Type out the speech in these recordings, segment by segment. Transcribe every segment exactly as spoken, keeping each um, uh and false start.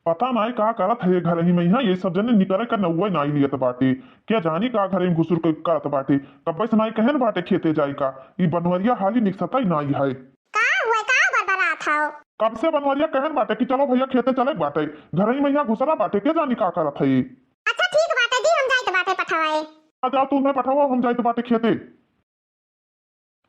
पता नाई का करत है ये घरही मइहाँ, ये सब जने निकरे का नउवे नाई लियत बाटे। क्या जानी का घरे में घुसुर के करत बाटे। कब्बे से नाई कहन बाटे खेते जाए का, ई बनवरिया हाली निकसतई नाई है। का हुआ, का बरबरात हौ? कब से बनवरिया कहन बाटे कि चलो भइया खेते चले बाटे, घरही मइहाँ घुसरा बाटे, क्या जानी का करत है ये। अच्छा ठीक बाटे दी, हम जाइत बाटे पठवाए। आ जाओ, तुम्हें पठाओ, हम जाइत बाटे खेते।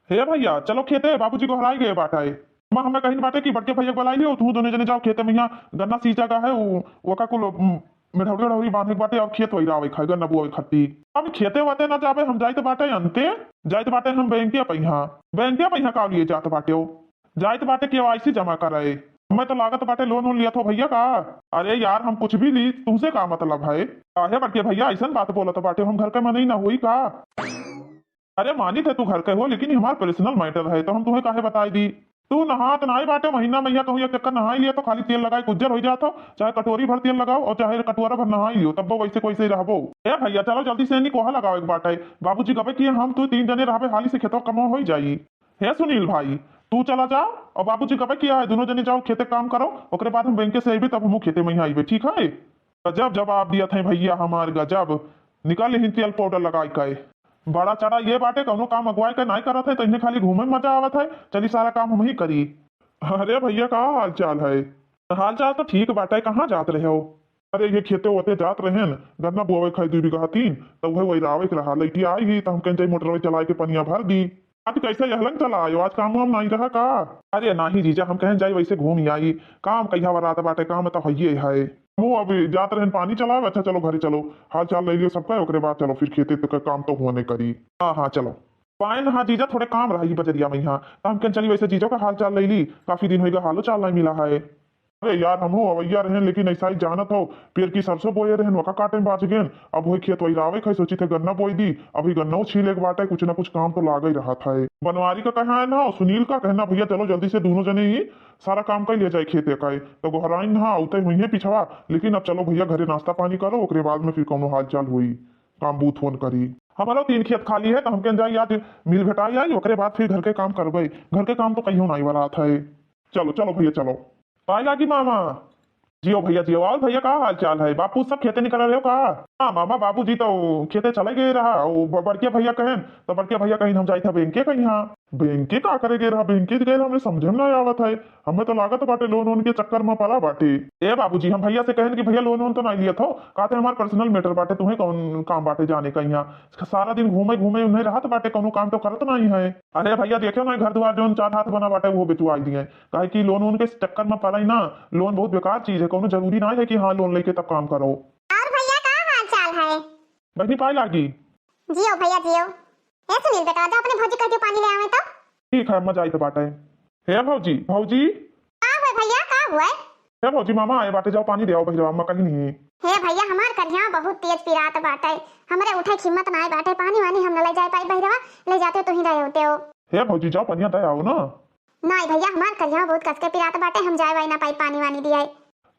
हे भइया, चलो खेते, बाबूजी गोहराई गए बाटे। अम्मा हमें कहिन बाटे कि बड़के भइया के बुलाई लियो, तू दोनों जने जाओ खेते मइहाँ, गन्ना सींचा का है, वो, वका कुल, उम, मेढ़ौरी ओढ़ौरी बांधे के बाटे और खेत वही रावे खाए, गन्ना बुआवे खाती। हम खेते वाते ना जाबे, हम जाइत बाटे अंते, जाइत बाटे हम बैंके पइहाँ। बैंके पइहाँ का लिए जात बाटे हो? जाइत बाटे केवाईसी जमा कराए। हमें तो लागत बाटे लोन वोन लियत हो भइया का? अरे यार, हम कुछ भी ली, तुमसे का मतलब है? काहे बड़के भइया ऐसन बात बोलत बाटे? हम घर के मनई ना होई का? अरे मानित है तू घर के हो, लेकिन ये हमार पर्सनल मैटर है, तो हम तुम्हें काहे बताई दी? तू नहात नाई बाटे, महीना मइहाँ कहूँ एक चक्कर नहाई लिया तो खाली तेल लगाए के उज्जर हो जात हो, चाहे कटोरी भर तेल लगाओ और चाहे कटोरा भर नहाई लियो, तब वैसे को वैसे ही रहबो। ए भइया, चलो जल्दी से यानी कोहा लगावे के बाटे। बाबूजी गबे कि हम तू तीन जने रहबे, हाली से खेतवा कमवा हो जाई। हे सुनील भाई, तू चला जाओ और बाबूजी गबे किया है, दोनों जने जाओ खेते काम करो, ओकरे बाद हम बैंके से अइबे, तब हमहू खेते मइहाँ अइबे, ठीक है? गजब जवाब दियत हैं भइया हमार, गजब। निकाल लेहिन तेल पाउडर लगाई के। बड़ा चढ़ा ये बाटे, कौनो काम अगुवाई के नाई करत है, तो इन्हें खाली घूमे में मजा आवत है। चली सारा काम हम ही करी। अरे भइया, का हाल चाल है? हाल चाल तो ठीक बाटे, कहाँ जात रहे हो? अरे ये खेते वोते जात रहेन, गन्ना बोवे खाई दुई बीघा तीन, तो वह वही रावे के रहा, लइटिया आई ही, तो हम कहें जाई मोटरवे चलाए के पनिया भर दी। आज कैसे यहलन चला आयो, आज काम वाम नाई रहा का? अरे नाही जीजा, हम कहें जाई वैसे घूम आई, काम कहिया वरात बाटे, काम तो हइये है। हमहू अब जात रहन पानी चलावे। अच्छा चलो घरे चलो, हाल चाल ले लियो सबका, ओकरे बाद चलो फिर खेते तक काम तो हुआ नहीं करी। हाँ हाँ चलो। पाए ना, हाँ जीजा, थोड़े काम रहा ही बजरिया मइहाँ, तो हम कहें चली वैसे जीजो का हाल चाल ले ली, काफी दिन होइगा हालो चाल नहीं मिला है। अरे यार, हमहू अवैया रहेन, लेकिन ऐसा ही जानत हो, पेड़ की सरसों बोए रहेन, वका काटे में बाच गेन। अब वही खेत वही रावे खाई, सोची थे गन्ना बोई दी, अभी गन्ना छीले के बाटे, कुछ ना कुछ काम तो लागे ही रहत है। बनवारी का कहना है ना, सुनील का कहना, भइया चलो जल्दी से दोनों जने ही सारा काम कर लिया जाए खेते का। तो गोहराइन ना उते हुई है पिछवा, लेकिन अब चलो भइया घरे नाश्ता पानी करो, ओकरे बाद में फिर कौनो हाल चाल हुई, काम बूथ फोन करी। हमारा तीन खेत खाली है, तो हम कहें जाई आज मिल भेटाई आई, ओकरे बाद फिर घर के काम करबे। घर के काम तो कहियो नाई वरात है। चलो चलो भइया चलो। पाए लागी मामा। जियो भइया जियो। और भइया का हाल चाल है? बापू सब खेते निकल रहे हो का? हाँ मामा, बाबूजी तो खेते चले गए रहा। वो ब-, बड़के भइया कहेन, तो बड़के भइया कहिन हम जाइत है बैंके कहिन। हाँ, बैंके का करे गए रहा? बैंके गए हमरे समझे में ना आवत है। हमें तो लागत बाटे लोन वोन के चक्कर में पड़ा बाटे। ए बाबूजी, हम भइया से कहेन कि भइया लोन वोन तो नहीं लियत हो, कहते हमार पर्सनल मैटर बाटे, तुम्हें कौन काम बाटे जाने का यहाँ? सारा दिन घूमे घूमे उन्हें रहत बाटे, कौनो काम तो करत नहीं है। अरे भइया देखियो ना, घर दुआर जौन चार हाथ बना बाटे वो बेचवाई दिए, काहे कि लोन वोन के चक्कर में पड़े ना। लोन बहुत बेकार चीज है, कौनो जरूरी ना है कि हाँ लोन लेके तब काम करो। और भइया का हाल चाल है? बहनी पाए लागी। जियो भइया जियो। ए सुनील बेटा, जा अपने भौजी कह दियो पानी ले आवे तो। ठीक है अम्मा, जाइत बाटे। हे भौजी, भौजी। का हुए भइया, का हुए? हे भौजी, मामा आए बाटे, जाओ पानी दे आओ बहिरवा, अम्मा कहीं नहीं। हे भइया, हमार करिहा बहुत तेज पिरात बाटे, हमरे उठे के हिम्मत नाय बाटे, पानी वानी हम न ले जाए पाई बहिरवा, ले जाते हो तुहीं रहे होते हो। हे भौजी, जाओ पनिया दे आओ ना। नाय भइया, हमार करिहा बहुत कस के पिरात बाटे, हम जाए वाई ना पाई पानी वानी दिए।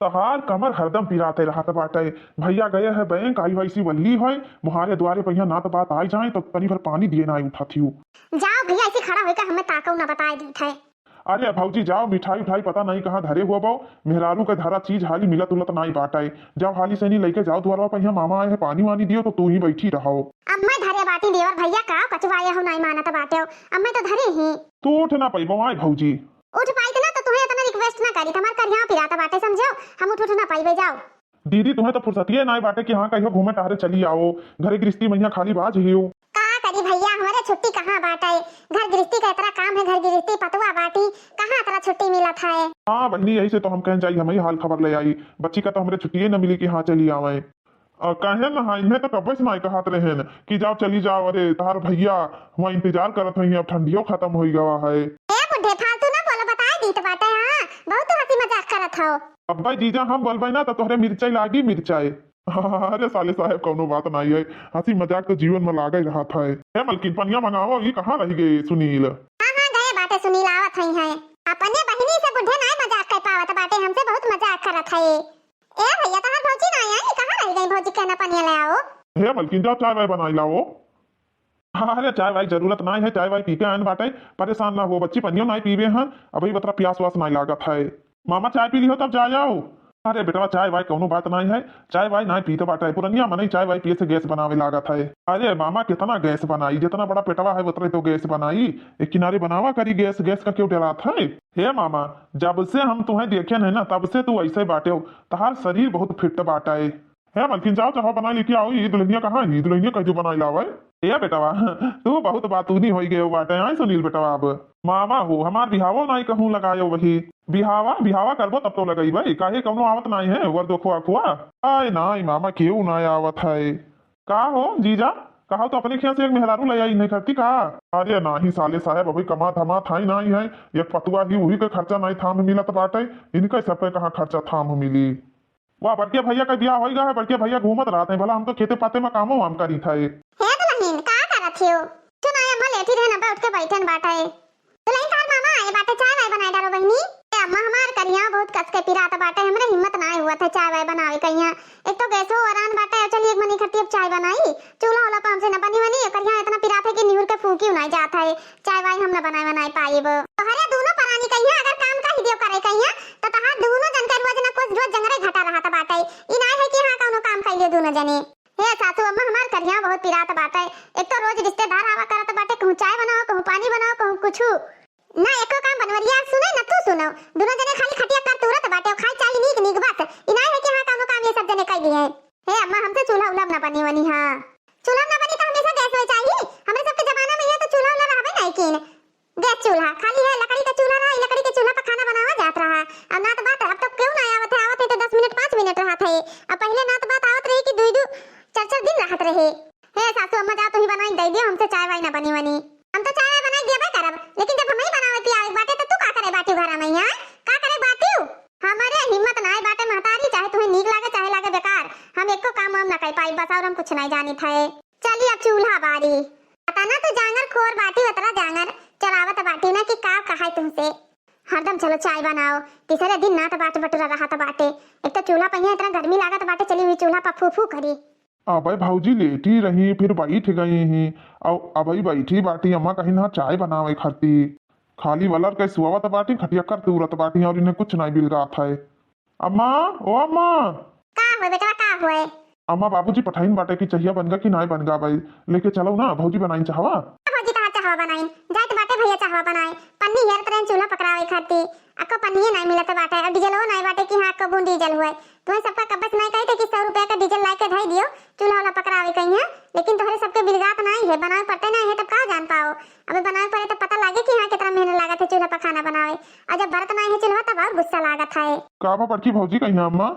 तहार कमर हरदम पिराते रहत बाटे। भइया गए है बैंक, आई वैसी वल्ली है, मुहारे द्वारे पहिया नात बात आई जाए तो तनी भर पानी दिए ना आई उठा थियू। जाओ भइया, ऐसी खड़ा होइका हमें ताकऊ ना बताए दीत है। अरे भौजी जाओ, मिठाई उठाई पता नहीं कहाँ धरे हुआ बाओ, मेहरारू के धरा चीज हाली मिलत उलत नाई बाटे। जाओ हाली से नहीं लेके जाओ द्वारवा पहिया, मामा आए हैं पानी वानी दियो तो तू ही बैठी रहो। अब मैं धरे बाटी देवर भइया का कचवाए हो नाई मानत बाटे हो, अब मैं तो धरे ही। तू उठ ना पैबो आए भौजी। उठ पाइत ना तो तुहें इतना रिक्वेस्ट ना करी, हमार करिहा पिरात बाटे समझो, हम उठ उठ ना पाइबे जाओ। दीदी तुहें तो फुर्सतिये नाय बाटे कि हाँ कहियो घूमे टहरे चली आओ, घरे गृहस्थी मइहाँ खाली बाज हियो। का करी भइया, हमरे छुट्टी कहाँ बाटे, घर गृहस्थी का इतना काम है, घर गृहस्थी पतुआ बाटी, कहाँ इतना छुट्टी मिलत है। हाँ बहनी, यही से तो हम कहन जाई, हम ही हाल खबर ले आई, बच्ची का तो हमरे छुट्टिये न मिली कि हाँ चली आवे। अ, काहे ना, हाँ, इन्हें तो कब्बे से नाय कहत रहेन कि जाओ चली जाओ, अरे तहार भइया हुआ इंतजार करत होइहें, अब ठंडियो खत्म होई गवा है। ए बुढ़े, फालतू ना बोलो, बताए दीत बाटे, हाँ, बहुत हंसी मजाक करत हो। अब्बे जीजा हम बोलबे ना तो तोहरे मिर्चाई लागी, मिर्चाई। अरे साले साहेब, कौनो बात नाई है, हंसी मजाक तो जीवन में लागे रहत है। ए मलकिन, पनिया मंगाओ, ई कहाँ रह गए सुनील? हाँ, हाँ, गए बाटे सुनील, आवत है, है। अपने बहिनी से बुढ़े नाय मजाक कर पावत बाटे, हमसे बहुत मजाक करत है। ए भइया, तहार भौजी नाय आई, कहाँ रह गई भौजी, कहना पनिया ले आओ। हे मलकिन, जाओ चाय वाय बनाई लाओ। अरे चाय वाय जरूरत नाय है, चाय वाय पी के आयन बाटे, परेशान ना हो बच्ची, पनियो नाय पीबे हैं, अबही बतरा प्यास वास नाय लागत है। मामा चाय पी लिहो तब जा जाओ। अरे बेटवा, चाय वाय कौनो बात नाई है, चाय वाय नाई पीत बाटे। पुरनिया मनई चाय वाय पिए से गैस बनावे लागत है। अरे मामा, कितना गैस बनाई, जितना बड़ा पेटवा है उतरे तो गैस बनाई। एक किनारे बनावा करी गैस, गैस का क्यों डरात है? हे मामा, जब से हम तुहें देखे है ना, तब से तू ऐसे बाटे हो। तहार शरीर बहुत फिट बाटे। हे मलकिन, जाओ चाहवा बनाई लेके आओ। ये दुल्हनिया कहाँ है? दुल्हनिया कह जो बनाई लावे। ए बेटवा, तू बहुत बातूनी होई गयो बाटे। आय सुनील बेटवा, अब मामा हो, हमार बिहावो नाई कहूँ लगायो वही। बिहावा, बिहावा करबो तब तो लगइबे, काहे कौनो आवत नाई है, वर देखो अखुआ। आय नाई मामा, केहू नाई आवत है। का हो जीजा, कहा तो अपने खेत से एक मेहरारू ले आई नहीं करती का? अरे नाही साले साहब, अभी कमा धमा थाई नाई है, एक पतुआ ही, वही के खर्चा नाई थाम मिलत बाटे, इनके सबके कहाँ खर्चा थाम मिली। वाह, बड़के भैया का बियाह होई गा है, बड़के भैया घूमत रहत हैं, भला हम तो खेते पाते में कामो वाम करी थे। हे दुल्हन, का करत हियो? सुना, अम्मा लेटी रहे ना, उठ के बैठन बाटे। दुल्हन, तार मामा आए बाटे, चाय वाय बनाए डालो बहिनी। ए अम्मा, हमार करिया बहुत कस के पिरात बाटे, हमरे हिम्मत ना हुआ था चाय वाय बनावे कहिया। एक तो गैसो वरान बाटे, चलिए एक मनी खती अब चाय बनाई, चूल्हा वाला पे हमसे न बनी वनी, करिया इतना पिरात है कि निहुर के फूकी उनाई जात है। चाय वाय हम न बनाए बनाए पाइब। तोहरे दोनों परानी कहिया अगर काम का ही दियो करे कहिया, तो तहार दोनों जन के रोज न कुछ रोज जंगरे घटा रहत बाटे। ई नाय है कि हाँ कौनो काम कइले दोनों जने। हे सासू अम्मा, हमार करिया बहुत पिरात बाटे। एक तो रोज रिश्तेदार आवा करत बाटे, कहूँ चाय बनाओ, कहूँ पानी बनाओ, कहूँ कुछु। ना एको काम बनवरिया सुने, ना तू सुनो। दोनों जने खाली खटिया कर तुरत बाटे, खाई चाही नीक नीक बस। ई नाय है कि हाँ कौनो काम ये सब जने कइली है। हे अम्मा, हमसे चूल्हा उल्हा ना बनी वनी, हाँ। चूल्हा ना बनी तो हमेशा गैस होए चाही। हमरे सबके जमाना में ये तो चूल्हा उल्हा रहबे नहीं कीन। गैस चूल्हा, खाली है लकड़ी का चूल्हा रहा, लकड़ी के चूल्हा पर खाना बनावा जात रहा। अब नात बात अब तो क्यों ना आवत है, आवत है तो दस मिनट, पाँच मिनट रहत है। अब पहले नात बात आवत रही कि दुई दू, चार चार दिन रहत रहे। हे सासू अम्मा, जा तू ही बनाई दे दियो, हमसे चाय वाय ना बनी वनी। हम तो चाय वाय बनाई देबे करब, लेकिन जब हमही बनावे की आवे बाटे तो तू का करे बाटी घरा में, हाँ? का करे बाटी? हमारे हिम्मत नाय बाटे महतारी, चाहे तुम्हें नीक लागे चाहे लागे बेकार, हम एको काम वाम ना कर पाई बस, और हम कुछ नहीं जानी थे। चली अब चूल्हा बारी। पता ना तू जांगर खोर बाटी, उतरा जांगर चलावत बाटी ना कि का कहाई तुमसे। हरदम चलो चाय बनाओ, तीसरे दिन नात बात बटुरा रहत बाटे। एक तो चूल्हा पहिया इतना गर्मी लागत बाटे, चली हुई चूल्हा पर फू फू करी। अबे भौजी लेटी रही, फिर बैठ गई ही। अब अबई बैठी बाटी अम्मा कहीं ना चाय बनावे खाती। खाली वलर के सुआवत बाटी, खटिया कर तुरत बाटी और इन्हें कुछ नहीं बिलगात है। अम्मा, ओ अम्मा। का होए बेटवा, का होए? अम्मा, बाबूजी पठाइन बाटे कि चहिया बनगा कि नाय बनगा बाई, लेके चलो ना, भौजी बनाइन चाहवा। भौजी कहाँ चाहवा बनाइन? जाइत बाटे भैया चाहवा बनाए, पन्नी हेरत रहेन चूल्हा पकड़ावे खातिर। अक्को पन्निये नाय मिलत बाटे, और डीजलवो नाय बाटे कि हाँ, अक्को बूंद डीजल हुए। तुम्हें सबका कब्बस नाय कही थे कि सौ रुपया का डीजल लाए के धई दियो, चूल्हा वाला पकड़ावे कहीं है, लेकिन तोहरे सबके बिलगात नाय है, बनावे पड़ते नाय है, तब का जान पाओ। अबे बनावे पड़े तो पता लागे कि हाँ, कितना मेहनत लागत है चूल्हा पर खाना बनावे। और जब बरत नाय है चूल्हा, तब और गुस्सा लागत है। का बा बड़की भौजी कहीं अम्मा?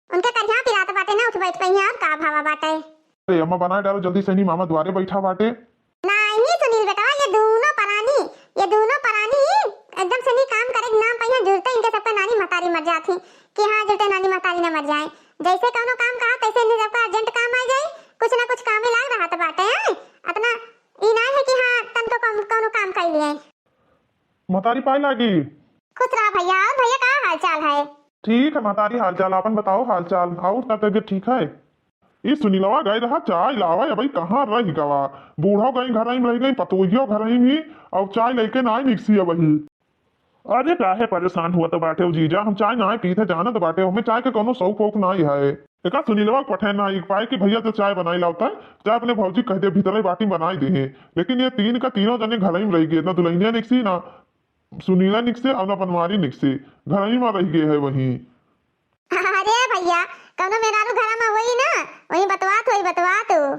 उनके करिया पिरात बाटे ना, उठ बैठ पइहे, और का भावा बाटे। अरे अम्मा, बनाए डालो जल्दी से, नहीं मामा द्वारे बैठा बाटे। नाही सुनील बेटवा, ये दोनों परानी, ये दोनों परानी एकदम से नहीं काम करे के नाम पइहे, जुरते इनके सबका नानी महतारी मर जात ही कि हाँ, जुरते नानी महतारी ना मर जाए। जैसे कौनो काम कहा, तैसे इन्हें सबका अर्जेंट काम आ जाए, कुछ ना कुछ काम में लाग रहत बाटे, हैं? अतना ई ना है कि हाँ, तनको कौन-, कौनो काम कर लिए। महतारी पाए लागी। खुश रहा भैया। और भैया, का हाल चाल है? ठीक है महतारी, हाल चाल। आपन बताओ हाल चाल। और का तबीयत ठीक है? ई सुनीलवा गए रहा चाय लावे, अबई कहाँ रह गवा? बूढ़ो गई घर में रह गई, पतोहियो घर में ही, और चाय लेके ना निकसी अबही। अरे काहे परेशान हुआ तो बाटे हो जीजा, हम चाय ना पीते जानत बाटे, हमें चाय के कोनो शौक वौक ना है। एका सुनीलवा के पठे ना एक पाए कि भैया तो चाय बनाई लावता है, चाय अपने भौजी कह दे भीतरे बाटी बनाई दे हैं। लेकिन ये तीन का तीनों जने घर में रह गए, ना दुल्हनिया निकसी, ना सुनीला निकसे और ना बनवारी निकसे, घर ही में रह गए है वहीं। अरे भैया, कौनो मेहरारू घर में होई ना, वही बतवात होई, बतवात हो।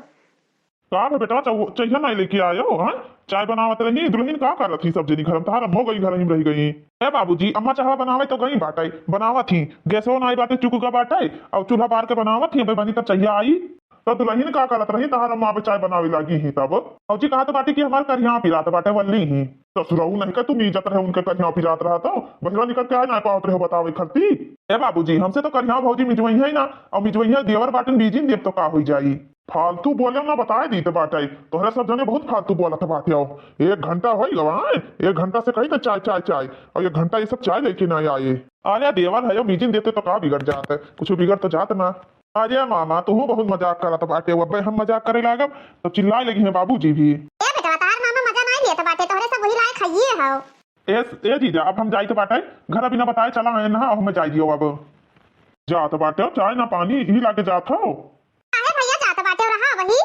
का भे बेटवा, चौ-, चहिया नाई लेके आयो, हाँ? चाय बनावत रही, दुल्हन का करत ही सब जनी घर में, तहार अम्मो गई घर ही में रह गई। ए बाबूजी, अम्मा चाहवा बनावे तो गई बाटे, बनावत ही, गैसो नाई बाटे, चुक गा बाटे, और चूल्हा बार के बनावत ही, अबे बनी तब चहिया आई। तो दुल्हन का करत रही, तहार अम्मा अबे चाय बनावे लागी ही तब। भौजी कहत बाटे कि हमार करिया पिरात बाटे, वल्ली ही। ससुरऊ नहीं का तुम इज्जत रहे उनके करिया पिरात रहा तो, बहिरा निकल के आए ना पावत रहे बतावे खरती। ए बाबूजी, हमसे तो करिया भौजी मिजवई है ना, और मिजवई है देवर बाटन बीजिन देव तो का होई जाई। फालतू बोले ना, बताए दी तो बाटे, तोहरे सब जने बहुत फालतू बोलत बाटे। आओ, एक घंटा होई गवा, एक घंटा से कही तो चाय, चाय, चाय, और एक घंटा ये सब चाय लेके ना आए। अरे देवर है, यो बीजिन देते तो का बिगड़ जात है, कुछ बिगड़ तो जात ना। अरे मामा, तू बहुत मजाक करत बाटे, अबे हम मजाक करे लागब, तब चिल्लाए लगी हैं बाबूजी भी। ए बेटवा, तार मामा मजा नहीं लेत बाटे, तोहरे सब वही लायक हइये हौ। ए, ए जीजा, अब हम जाइत बाटे, घर बिना बताए चला आए ना, अब हमें जाए दियो अब। जात बाटे, चाय ना पानी ही लागे जात हो। अरे भैया, जात बाटे रहा वही।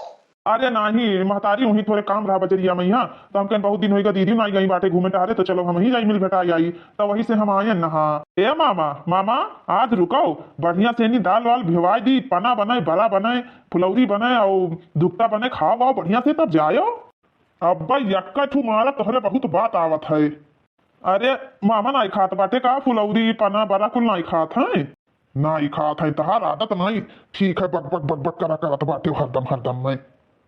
अरे नाही महतारी, वहीं थोरे काम रहा बजरिया मइहाँ, तो हम कहेन बहुत दिन होइगा दीदी नाही गई बाटे घूमे टहरे, तो चलो हमहीं जाई मिल भेटाई आई, तो वही से हम आएन नहा। ए मामा, मामा, आज रुको, बढ़िया से नी दाल वाल भिवाई दी, पना बनाए, बरा बनाए, फुलौरी बनाए, और दुपटा बनाए, खाओ वाओ बढ़िया से, तब जायो। अब्बा यक्का ठू मारा, तोहरे बहुत बात आवत है। अरे मामा, नाई खात बाटे का फुलौरी, पना, बरा कुल नाई खात है? नाई खात है, तहार आदत नाई ठीक है, बक बक बक बक करा करत बाटे हरदम हरदम में।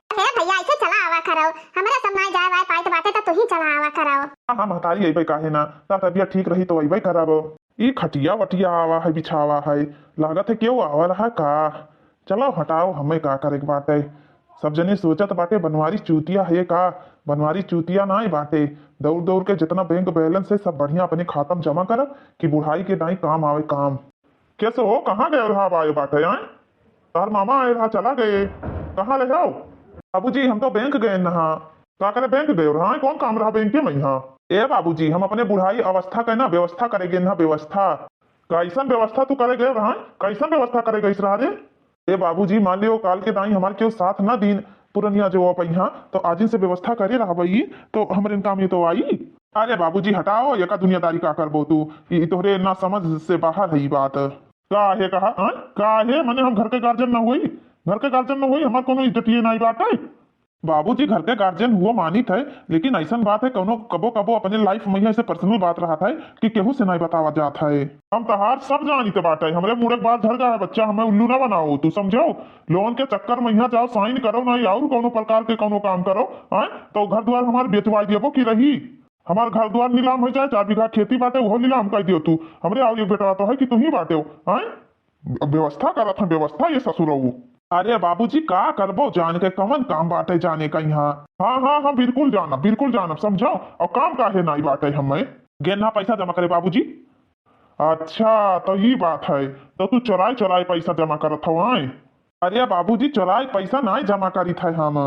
हे भैया, ऐसे चला आवा करो, हमरे सब नाई जाए वाए पाइत बाटे तो तू ही चला आवा करो। हाँ हाँ महतारी, अइबे काहे ना, ता तबियत ठीक रही तो अइबे करब। ई खटिया वटिया आवा है, बिछावा है, लागत है केहू आवा रहा का? चलो हटाओ, हमें का करे के बाटे। सब जने सोचत बाटे बनवारी चूतिया है का? बनवारी चूतिया नाई बाटे। दौड़ दौड़ के जितना बैंक बैलेंस है सब बढ़िया अपने खाता में जमा करब कि बुढ़ाई के नाई काम आवे काम। कैसे हो, कहाँ गए रहा आए बाटे आए? तार मामा आए रहा चला गए, कहाँ ले जाओ? बाबूजी हम तो बैंक गए नहा। का करे बैंक गए रहा, कौन काम रहा बैंक में यहाँ? ए बाबूजी, हम अपने बुढ़ाई अवस्था के ना व्यवस्था करे गए ना, व्यवस्था। कैसन व्यवस्था तू करे गए रहा? कैसन व्यवस्था करे गइस रहा रे? ए बाबूजी, मान लियो काल के दाई हमार केहू साथ ना दीन पुरनिया जो आप यहाँ, तो आजिन से व्यवस्था करे रहबई तो हमरे काम ये तो आई। अरे बाबूजी हटाओ, एका दुनियादारी का करबो तू, ई तोहरे ना समझ से बाहर है ई बात। का है कहा, हाँ? का है मने हम घर के गार्जियन ना हुई? घर के गार्जियन ना हुई, हमार कोनो इज्जत ये नाई बाटे। बाबूजी घर के गार्जियन हुआ मानित है, लेकिन ऐसन बात है कौनो कबो कबो अपने लाइफ में ऐसे पर्सनल बात रहत है कि केहू से नाई बतावा जात है। हम तहार सब जानित बाटे, हमरे मुड़े के बाल झड़ गया है बच्चा, हमें उल्लू ना बनाओ तू, समझो? लोन के चक्कर में यहाँ जाओ, साइन करो, नाई और कौनो प्रकार के कौनो काम करो, आए तो घर द्वार हमार बेचवाई देबो की रही? हमार घर द्वार नीलाम हो जाए, चार बीघा खेती बाटे उहो नीलाम कर दियो तू। हमरे और एक बेटवा तो है कि तू ही बाटे हो, आए? व्यवस्था करत हैं, व्यवस्था ये ससुरऊ। अरे बाबूजी, का करबो जान के, कवन काम बाटे जाने का यहाँ? हाँ, हाँ, हाँ, बिल्कुल जानब, बिल्कुल जानब, समझो। और काम काहे नाई बाटे हमें? गेन्ना पैसा जमा करे बाबूजी। अच्छा, तो ई बात है, तो तू चोराई चोराई पैसा जमा करत हो आए? अरे बाबूजी, चोराई पैसा नाई जमा करित है हम।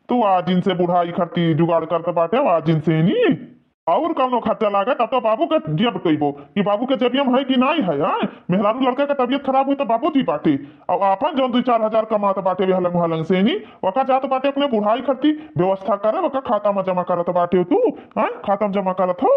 तू आजिन से बुढ़ाई खर्ची जुगाड़ करत बाटे, आजिन से नी। और कौनो खर्चा लागे तब तो बाबू के जेब टोइबो कि बाबू के जेबिया में है कि नाई है, आए? मेहरारू लड़का के तबियत खराब हुई तो बाबूजी बाटे। और आपन जौन दुई चार हजार कमात बाटे वे हलंग हलंग से नी, ओका जात बाटे अपने बुढ़ाई खर्ची व्यवस्था करे, ओका खाता में जमा करत बाटे तू, आए? खाता में जमा करत हो।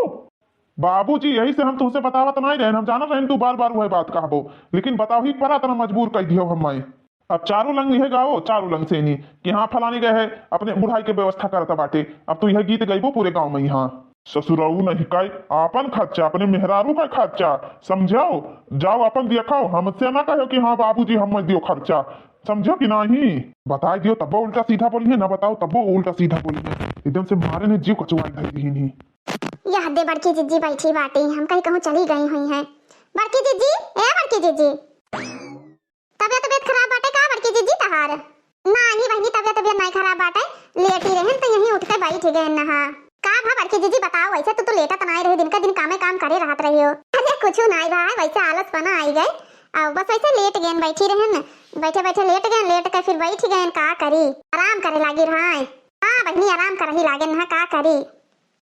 बाबूजी, यही से हम तुमसे बतावत नाई रहेन, हम जानत रहेन तू बार बार वही बात कहबो, लेकिन बताओ ही परा तना मजबूर कर दियो हमें। अब चारों लंग यह गाओ, चारों लंग से नी कि हाँ फलानी गए है अपने बुढ़ाई के व्यवस्था करता बाटे, अब तू यह गीत गईबो पूरे गाँव में। यहाँ ससुराऊ नहीं काई, आपन खर्चा, अपने मेहरारू का खर्चा, समझाओ, जाओ अपन दिया खाओ, हमसे ना कहो कि हाँ बाबूजी हम दियो खर्चा, समझो कि नहीं? बताई दियो तब्बो उल्टा सीधा बोली है, ना बताओ तब्बो उल्टा सीधा बोली है, एकदम से मारे ने जीव कचवाई धरी ही नहीं। यह दे बड़की जिज्जी बैठी बाटी, हम कहीं कहूँ चली गई हुई हैं। बड़की जिज्जी, ए बड़की जिज्जी। तबियत, तबियत खराब बाटे का बड़की जिज्जी तहार? नाही बहिनी, तबियत, तबियत नाही खराब बाटे, लेटी रहन तो यहीं उठ के बैठ गए नहा। का भा बड़की जिज्जी बताओ, वैसे तू तो लेटत नाही रही, दिन का दिन कामे काम करे रहत रही हो। अरे कुछ नाही भा, वैसे आलस पना आई गए, अब बस वैसे लेट गए, बैठी रहन, बैठे बैठे लेट गए, लेट के फिर बैठ गए, का करी, आराम करे लागी रहा। हाँ बहिनी, आराम करही लागे नहा, का करी।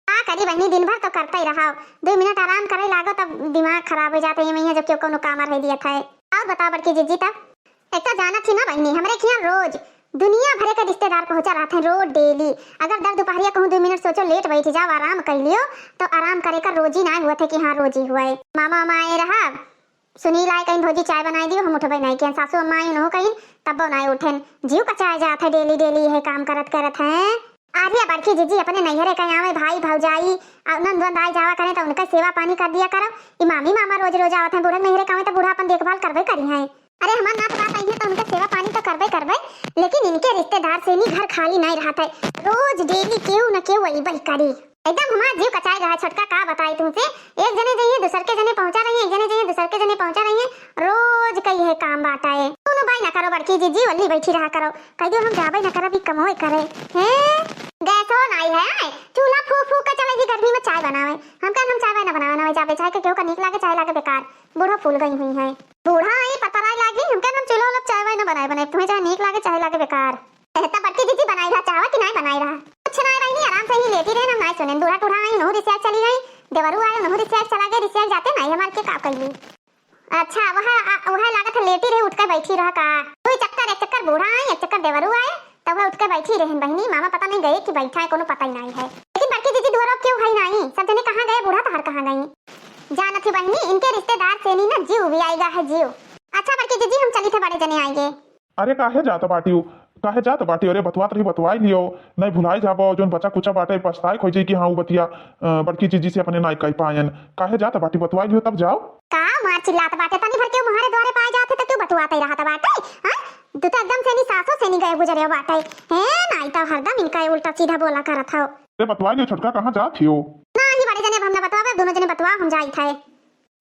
का करी बहिनी, दिन भर तो करते ही रहो, दो मिनट आराम करे लागो तब दिमाग खराब हो जाते हैं, जब क्यों कोनो काम रह दिया था। और बताओ बड़की जिज्जी, तब एक तो जानत ही ना बहिनी, हमरे खियाँ रोज दुनिया भरे के रिश्तेदार पहुँचा रहते हैं रोज डेली। अगर दर दुपहरिया कहूँ दो मिनट सोचो लेट बैठ जाओ, आराम कर लियो, तो आराम करे का रोजी ना हुआ थे कि हाँ रोजी हुआ है। मामा माए रहा, सुनील आए कहीं भौजी चाय बनाई दियो, हम उठबे नहीं किया। सासू अम्मा आई उन्हों कहीं तब्बो नहीं उठेन, जीव कचाए जात है डेली डेली यह काम करत करत हैं। अरे बड़की जिज्जी अपने नैहरे कहीं आवे, भाई भौजाई और नंद वंद आई जावा करें तो उनका सेवा पानी कर दिया करो। ई मामी मामा रोज रोज आवत हैं, बूढ़ा नैहरे कहीं तो बूढ़ा अपन देखभाल करबे करी हैं। अरे हमार नात बात आई है तो उनका सेवा पानी तो करबे करबे, लेकिन इनके रिश्तेदार से नी घर खाली नहीं रहत है, रोज डेली केहू न केहू अइबे करी। एकदम हमार जीव कचाए रहा छोटका, का बताई तुमसे। एक जने जाइए दूसर के जने पहुंचा रही है, एक जने जाइए दूसर के जने पहुंचा रही है, रोज कई है काम बाटा है। दोनों बाई ना करो बड़की जिज्जी, वल्ली बैठी रहा करो, कह दियो हम जाबे ना करब, ई कमोए करे। हैं? गैसो नाई है, आए? चूल्हा फूक फूक के चले जी गर्मी में चाय बनावे। हम कहेन हम चाय वाय ना बनावे, ना जाबे, चाय के केहू का नीक लागे, चाय लागे बेकार। बूढ़ो फूल गई हुई है। बूढ़ा आई पता नहीं लागी, हम कहेन हम चूल्हा वाला चाय वाय ना बनाए, बनाए तुम्हें चाहे नीक लागे, चाहे लागे बेकार। ए, तब बड़की जिज्जी बनाई रहा चाहवा कि नहीं बनाई रहा? कुछ नहीं बहिनी, आराम से ही लेटी रहे, हम नहीं सुने। बूढ़ा टूढ़ा आई, उन्हों रिसिया चली गई, देवरू आए, उन्हों रिसिया चला गए, रिसिया जाते नहीं हमारे के का कैली। अच्छा, वह आ, वह लागत है बैठी रह का? दुइ चक्कर, एक चक्कर बूढ़ा आए, एक चक्कर देवरू आए, तब वह उठ के बैठी रहन बहिनी। मामा पता नहीं गए कि बैठा है, कोनो पता ही नहीं है। लेकिन बड़की जीजी दुआरो क्यों है नहीं, सब जने कहाँ गए, बूढ़ा तहार कहाँ गई? जानत ही बहिनी, इनके रिश्तेदार से नहीं ना जीव भी आएगा है जीव। अच्छा बड़की जीजी, हम चली थे, बड़े जने आएंगे। अरे काहे जात बाटियो, काहे जात बाटियो? अरे बतवात रही बतवाई लियो, नहीं भुलाई जाबो, जोन बचा कुचा बाटे पछताए खोजे कि हाँ उ बतिया अ, बड़की जीजी से अपने नाई कही पायन। काहे जात बाटी बतवाई लियो तब जाओ। का मार चिल्लात बाटे, तनी भर के मुहारे द्वारे पाए जात है तो क्यों बतवाते रहत बाटे? हाँ? तू तो एकदम से नहीं सासों से नहीं गए गुजरे बाटे। हे नाई तो हरदम इनका ये उल्टा सीधा बोला करत हो। अरे बतवाई लियो छोटका, कहाँ जात हियो? ना ही बड़े जने अब हम ना बतवावे, दोनों जने बतवा हम जाई थे।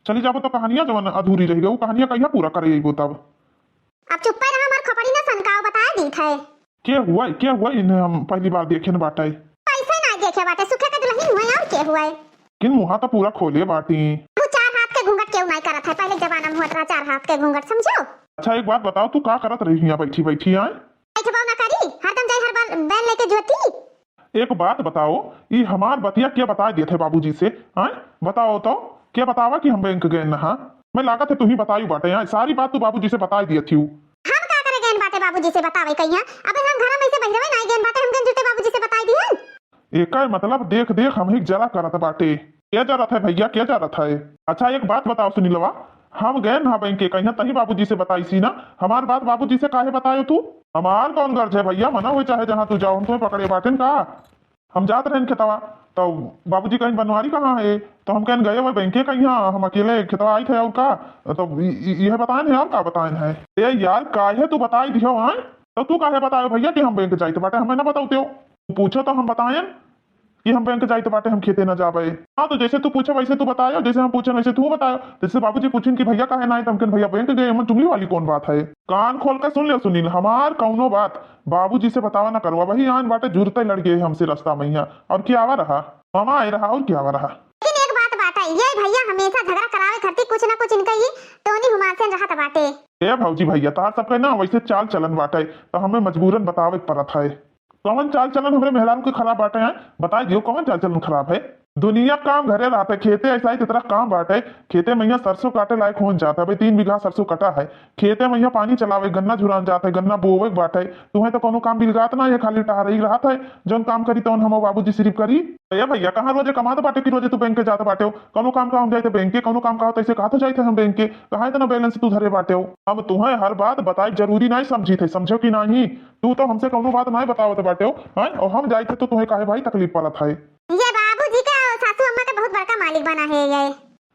चली जाबो तो कहानियाँ जवन अधूरी रह गई, वो कहानियाँ कहिया पूरा करे अइबो तब? अब चुप्पे रहा, हमार खोपड़ी ना सनकाओ, बताए दीत है। के हुआ, के हुआ, इन्हें हम पहली बार देखे न बाटे। कैसे ना देखे बाटे, सुखे के दुल्हन हुए और के हुआ है? किन मुहा तो पूरा खोले बाटी। वो चार हाथ के घूंघट केहू नहीं करत है, पहले जमाना में होत रहा चार हाथ के घूंघट, समझो। अच्छा एक बात बताओ, तू का करत रही यहाँ बैठी बैठी आए? बैठबो ना करी, हरदम जाई हर बार बैल लेके जोती। एक बात बताओ, ई हमार बतिया के बताए देत है बाबूजी से? आय, बताओ तो, के बतावा कि हम बैंक गए न हा? मैं लागत है तू ही बताई बाटे, आय, सारी बात तू बाबूजी से बताए दियत हिउ। हम का करे गए बाटे बाबूजी से बतावे कहिया? अबे हम घर में से बहिरवे नाई गए बाटे, हम गए जुटे बाबूजी से बताए दिहन। एकर मतलब देख देख हम ही जरा करत बाटे। के जरत है भैया, के जरत है? अच्छा एक बात बताओ सुनीलवा, हम गए ना बैंक के कहिया तही बाबूजी से बताईसी ना, हमार बात बाबूजी से काहे बतायो तू? हमार कौन गर्ज है भैया, मना होई चाहे जहाँ तू जाओ, हम तुम्हें पकड़े बाटेन का? हम जात रहेन खेतवा, तो बाबूजी कहेन बनवारी कहाँ है, तो हम कहेन गए हुए बैंके कहिया, हम अकेले खेतवा आई थे और का, तो इ-, इ-, यह बताएन है और का बताएन है? ए यार काहे तू बताई दियो आए, तो तू काहे बतायो भैया कि हम बैंक जाइत बाटे, हमें ना बताओ त्यो। तू पूछो तो हम बताएन कि हम बैंक जाइत बाटे, हम खेते ना जाबे। हाँ, तो जैसे तू पूछे वैसे तू बतायो, जैसे हम पूछे वैसे तू बतायो। जैसे बाबूजी पूछिन कि भैया काहे ना आए, तो हम कहेन भैया बैंक गए, एमन चुगली वाली कौन बात है? कान खोल के सुन ले सुनील, हमार कौनो बात बाबूजी से बतावा ना करवा, वही आन बाटे जुरते लड़ गए हमसे रास्ता में यहाँ। और क्या आवा रहा? मामा आए रहा और क्या आवा रहा? लेकिन एक बात बाटे, ये भैया हमेशा झगड़ा करावे खातिर कुछ ना कुछ इनका ये टोनी हुमानसेन रहत बाटे। ए भौजी भैया, तार सबके ना वैसे चाल चलन बाटे, तो हमें मजबूरन बतावे के पड़त है। कौन चाल चलन हमरे मेहरारू के खराब बाटे हैं? बताई दियो, कौन चाल चलन खराब है? दुनिया काम घरे रहत है, खेते ऐसा ही तेतरा काम बाटे। खेते में यहाँ सरसों काटे लायक होन जात है। अबे तीन बीघा सरसों कटा है, खेते में यहाँ पानी चलावे, गन्ना झुरान जात है, गन्ना बोवे के बाटे। तुम्हें तो कोनो काम बिलगात ना है, खाली टहरई रहत है। जौन काम करी तौन हम बाबूजी सिर्फ करी। ए भैया, कहाँ रोजे कमात बाटे कि रोजे तू बैंक के जात बाटे हो? कोनो काम का हम जाइत बैंक के, कोनो काम का होत ऐसे कहत हो जाइत है हम बैंक के। कहाँ इतना बैलेंस तू धरे बाटे हो? हम तुम्हें हर बात बताई जरूरी नहीं समझी थे, समझो कि नहीं? तू तो हमसे कौनो बात नाहीं बतावत बाटे हो, हैं? और हम जाइत है तो तुहें काहे भाई तकलीफ पड़त है? ये बाबूजी का सासू अम्मा का बहुत बड़का मालिक बना है ये।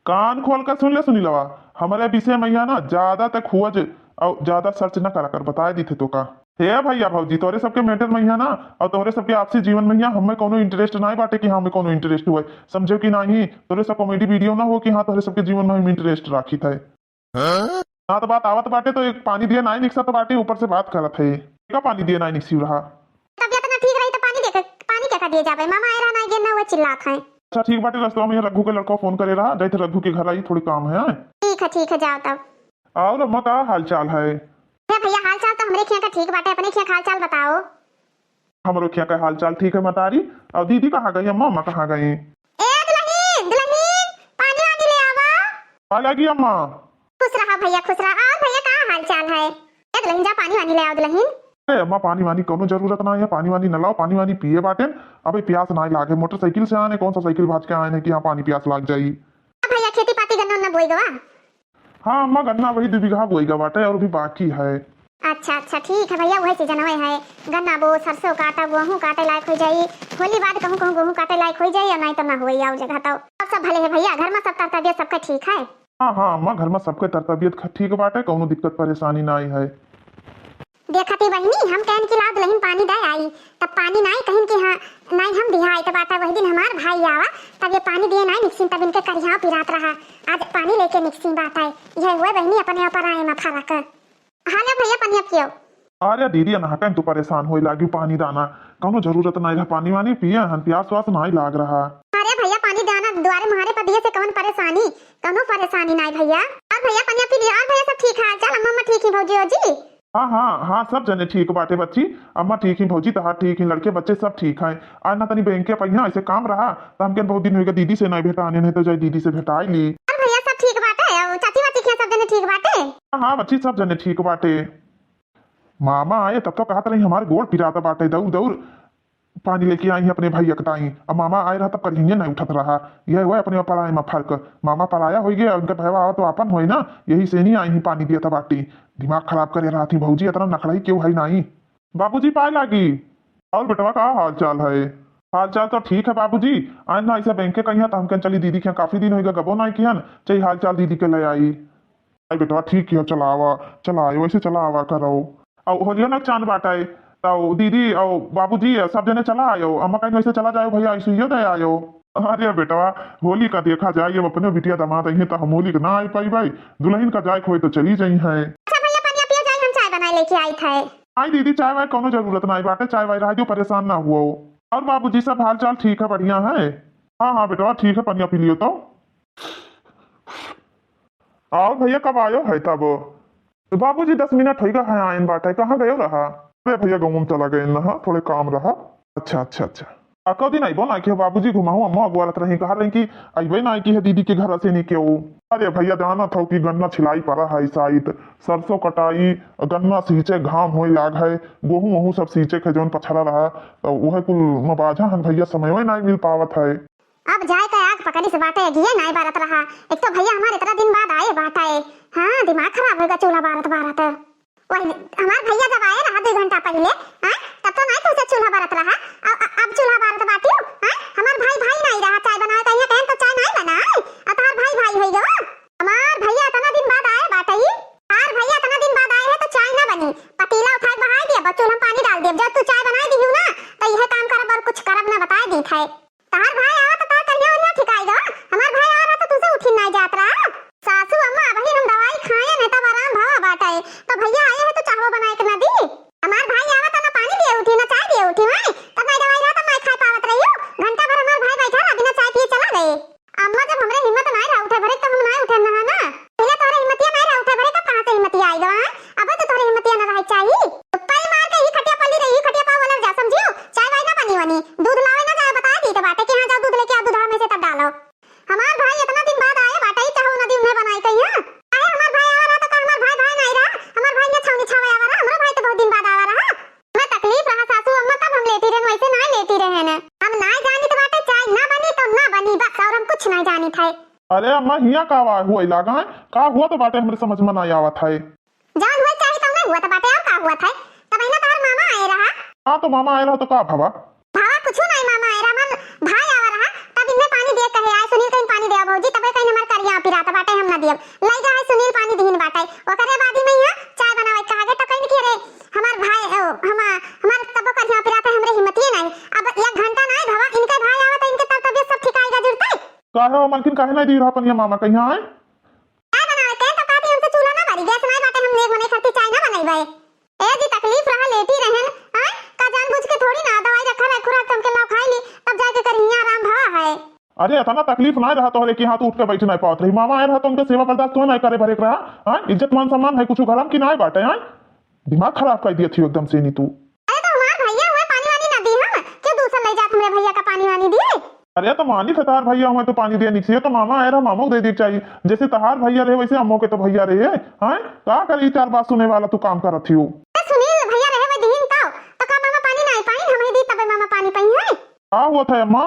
कान खोल के सुन ले सुनीलवा, हमरे विषय में यहाँ ना ज्यादा तक हुआ ज-, और ज्यादा सर्च ना करा कर, बताए दी थे तो का। हे भैया भौजी, तोरे सबके मैटर में यहाँ ना और तोरे सबके आपसी जीवन में यहाँ हमें कोनो इंटरेस्ट नाहीं बाटे कि हमें कोनो इंटरेस्ट हुए, समझो कि नहीं? तोरे सब कॉमेडी वीडियो ना हो कि हाँ तोरे सबके जीवन में हम इंटरेस्ट राखी थे। हाँ? ना तो बात आवत बाटे तो एक पानी दिए नाई निकसत बाटे, ऊपर से बात करत है। का पानी दिए नाई निकसी रहा? तबियत ना ठीक रही तो पानी दे के, पानी क्या का दिए जाबे? मामा आए रहा नाई गेन ना हुआ चिल्लात है। अच्छा ठीक बाटे, रस्तवा में रघु के लड़का फोन करे रहा, जाइत रघु के घर आई, थोड़ी काम है। ठीक है, ठीक है, जाओ तब। और अम्मा का हाल चाल है? हे भैया हाल चाल तो हमरे खिया का ठीक बाटे, अपने खिया का हाल चाल बताओ। हमरो खिया का हाल चाल ठीक है मतारी। और दीदी कहाँ गई, अम्मा अम्मा कहाँ गई? ए दुल्हन, दुल्हन, पानी वानी ले आवा। आ लागी अम्मा। खुश रहा भैया, खुश रहा। और भैया का हाल चाल है? ए दुल्हन जा पानी वानी ले आओ दुल्हन। अरे अम्मा पानी वानी कोनो जरूरत ना है, पानी वानी न लाओ, पानी वानी पिए बाटेन। अबे प्यास ना लागे, मोटरसाइकिल से आने, कौन सा साइकिल भाज के आए हैं कि यहाँ पानी प्यास लाग जाई। अब भैया खेती पाती गन्ना उन्ना बोई गवा? हाँ अम्मा, गन्ना वही दो बीघा बोई गा बाटे और भी बाकी है। अच्छा अच्छा ठीक है भैया, वही सीजन हुए है, गन्ना बो, सरसों काटा, गेहूँ काटे लायक हो जाई। होली बाद कहूँ कहूँ गेहूँ काटे लायक हो जाई और नहीं तो ना होई आओ जगह तो। अब सब भले है भैया, घर में सब तर तबियत सबका ठीक है? हाँ हाँ अम्मा, घर में सबके तर तबियत ख-, ठीक बाटे, कौनो दिक्कत परेशानी नाई है। देखती बहिनी, हम कहन कि लाओ दुल्हन पानी दे आई, तब पानी नाई कहिन कि हाँ, नाई हम दिहा आई, तब आता वही दिन हमार भाई आवा, तब ये पानी दिए नाई निकसिन, तब इनके करियाव पिरात रहा, आज पानी लेके निकसिन बात आई, यह हुए बहिनी अपने ऊपर आए मा फरक। हेलो भैया, पनिया पियो। अरे दीदी, अनहकन तू परेशान होए लागी पानी दाना, कौनो जरूरत नाई रहा पानी वानी पिए हन, प्यास वास नाई लाग रहा। अरे भैया, पानी दाना दुआरे मुहारे पर दिए से कौन परेशानी? कौनो परेशानी नाई भैया। और भैया पनिया पी लिया। और भैया सब ठीक है? चल अम्मा अम्मा ठीक ही भौजी ओजी? हाँ हाँ हाँ, सब जने ठीक बाटे बच्ची, अम्मा ठीक ही भौजी, तहार ठीक ही, लड़के बच्चे सब ठीक है। आज ना तनी बैंक के पहिया ऐसे काम रहा, तो हमके बहुत दिन होएगा दीदी से नाई भेटाने, नहीं तो जाए दीदी से भेटाई ली। और भैया सब ठीक बाटे, और चाची वाची के सब जने ठीक बाटे? हाँ, हाँ बच्ची, सब जने ठीक बाटे। मामा आए तब तो कहत रही, "हमार गोड़ पिरात बाटे, दौड़ दौड़ पानी लेके आई अपने भैया के ताई।" अब मामा आए रहा तब करिहिए नहीं उठत रहा। यह हुआ अपने पराए में फर्क। मामा पराया होइ गया, उनका भैया आवा तो आपन होए ना, यही से नहीं आई ही पानी दिया था बाटी। दिमाग खराब करे रहा थी भौजी, इतना नखड़ाई क्यों है नाई। बाबूजी पाए लागी। और बेटवा का हाल चाल है? हाल चाल तो ठीक है बाबूजी। आज ना ऐसे बैंक के कहिया तो हमके चली दीदी के यहाँ, काफी दिन होइगा गबो ना किहन, चाहे हाल चाल दीदी के ले आई। आई बेटवा ठीक किया, चला आवा, चला आयो, ऐसे चला आवा करो। और होलियो ना चांद बाटा है, तो दीदी और बाबूजी सब जने चला आयो, अम्मा कहीं वैसे चला जायो भैया, ऐसे ही दे आयो। अरे बेटवा, होली का देखा जाए, अब अपने बिटिया दामाद आई है तो हम होली के ना आई पाई भाई, दुल्हन का जाए खोए तो चली जाई है। अच्छा भैया, पानी पिया जाए, हम चाय बनाए लेके आई थे। आई दीदी, चाय वाय कौनो जरूरत ना आई बाटे, चाय वाय रह जो, परेशान ना हुआ हो। और बाबूजी सब हाल चाल ठीक है, बढ़िया है? हाँ, हाँ बेटवा, ठीक है, पनिया पी लियो तो। और भैया कब आयो है तब? बाबूजी दस मिनट होइगा है आयन बाटे, कहाँ गयो रहा? अरे भैया गाँव में चला गए ना, थोड़े काम रहा। अच्छा, अच्छा, अच्छा। अको दिन आइबो ना कि बाबूजी घुमाऊ, अम्मा अगुआरत रही, कहा रही कि अइबे ना कि है दीदी के घर से नहीं केहू। अरे भैया जानत हो कि गन्ना छिलाई पड़ा है साइत, सरसों कटाई, गन्ना सींचे घाम होए लाग है, गोहूँ वोहूँ सब सींचे के जौन पछड़ा रहा, तो वह कुल मबाझा हन भैया, समयो नहीं मिल पावत है। अब जाए के आग पकड़ी से बाटे, अगिए नाई बारत रहा। एक तो भैया हमार इतना दिन बाद आए बाटे। हाँ, दिमाग खराब होगा चूल्हा बारत बारत। वही हमार भैया जब आए रहा दो घंटा पहले, हाँ, तब तो नाई तुझसे चूल्हा बारत रहा। अब, अब, अब चूल्हा बारत बाटियो, हाँ, हमार भाई, भाई नाई रहा चाय बनावे, कहीं कहें तो चाय नाई बनाए, अब हमार भाई, भाई होई गो। हमार भैया इतना दिन बाद आए बाटे, हमार भैया इतना दिन बाद आए है तो चाय ना बनी, पतीला उठाए बहाए दिया, बस चूल्हा में पानी डाल दिया, जब तू चाय बनाए दिहू ना, तो यह काम करब और कुछ करब ना, बताए दी थे। तहार भाई आवा तो तहार करिया ओरिया ठिकाई गवा। हमार भाई आवा रहा तो तुझसे उठी नाई जात रहा। सासू अम्मा, अबही हम दवाई खाए न तब आराम भवा बाटे। तो भैया आए है तो चाहवो बनाए के ना दी। हमार भाई आवा तो ना पानी दिए उठी, ना चाय दिए उठी, माई। तब नाई दवाई रहा तब नाई खाए पावत रही हो। घंटा भर हमार भाई बैठा रहा, बिना चाय पिए चला गए। अम्मा जब हमरे हिम्मत नाई रहा उठे भरे तब हम नाई उठे ना, ना। पहले तोहरे हिम्मतिया नाई रहा उठे भरे तब कहाँ से हिम्मतिया आई गवा, हैं? अबे तो तोहरे हिम्मतिया ना रहे चाहिए। पल मार के ही खटिया पल्ली रही, खटिया पाव वाला जा समझियो। चाय वाय ना बनी वनी, दूध लावे ना जाए, बताए दी तो बाटे कि हाँ जाओ दूध लेके आ, दूधवा में से तब डालो। हमार भाई इतना दिन बाद आए बाटे, चाहो नदी उन्हें बनाई कही, हाँ? अरे हमार भाई आवा रहा तो का हमार भाई भाई नहीं रहा? हमार भाई ने छावनी छावे आवा रहा, हमारा भाई तो बहुत दिन बाद आवा रहा। मैं तकलीफ रहा सासू अम्मा, तब हम लेटी रहन, वैसे ना लेटी रहन। हम ना जानी तो बाटे, चाय ना बनी तो ना बनी, बस और हम कुछ ना जानी थे। अरे अम्मा, हिया का हुआ लागा है? का हुआ तो बाटे, हमरे समझ में ना आवत है। जौन हुआ चाही तौन नहीं हुआ तो बाटे, और का हुआ था? तब ना तोहर मामा आए रहा। हाँ, तो मामा आए रहा तो का भवा? भवा कुछ नहीं, मामा आए रहा, हमार भाई आवा रहा, तब इनमें पानी दे कहे आए, सुनील कहीं पानी दे भौजी, तबे कहीं हमार करिया पिरात बाटे, हम ना दियब। लई जा है सुनील पानी दिहिन बाटे, ओकरे बाद ही में यहाँ चाय बनावे कहा गए तो कहीं कि अरे हमार भाई, ओ, हमार, हमार तबो करिया पिरात है, हमरे हिम्मतिए नहीं। अब एक घंटा नहीं भवा, इनके भाई आवा तो इनके तब तबियत सब ठिकाएगा जुड़ते। काहे हो मलकिन, काहे नहीं दी रहा पनिया मामा कहीं आए? चाय बनावे के तो कहती हमसे चूल्हा ना बरी, गैस नहीं बाटे, हम एक मने खातिर चाय ना बनइबे। ए जी तकलीफ रहा, लेटी रहन, आय का जानबूझ के थोड़ी ना दवाई रखा रहे, खुराक हमके लाओ खाई ली, तब जाके करिया आराम भवा है। अरे इतना तकलीफ ना रहा तोहरे कि हाँ तू उठ के बैठ नहीं पावत रही, मामा आए रहा तो उनके सेवा बर्दाश्त तो नहीं करे भरे के रहा, हाँ इज्जत मान सम्मान है कुछ घर में कि नहीं बाटे, हाँ दिमाग खराब कर दिया थी एकदम से नहीं तू। अरे तो हमार भैया हुए पानी वानी ना दी हम, क्यों दूसर ले जात हमरे भैया का पानी वानी दिए? अरे तो मानी थे तहार भैया हुए तो पानी दिए निकसिए तो मामा आए रहा, मामो को दे दिए चाहिए, जैसे तहार भैया रहे वैसे अम्मो के तो भैया रहे, हैं? का करे ई चार बात सुने वाला तू काम करत ही हो? ए सुनील भैया रहे वही दिन तो, तो का मामा पानी ना आई पाई, हम ही दी तबे मामा पानी पाई है। का हुआ था अम्मा?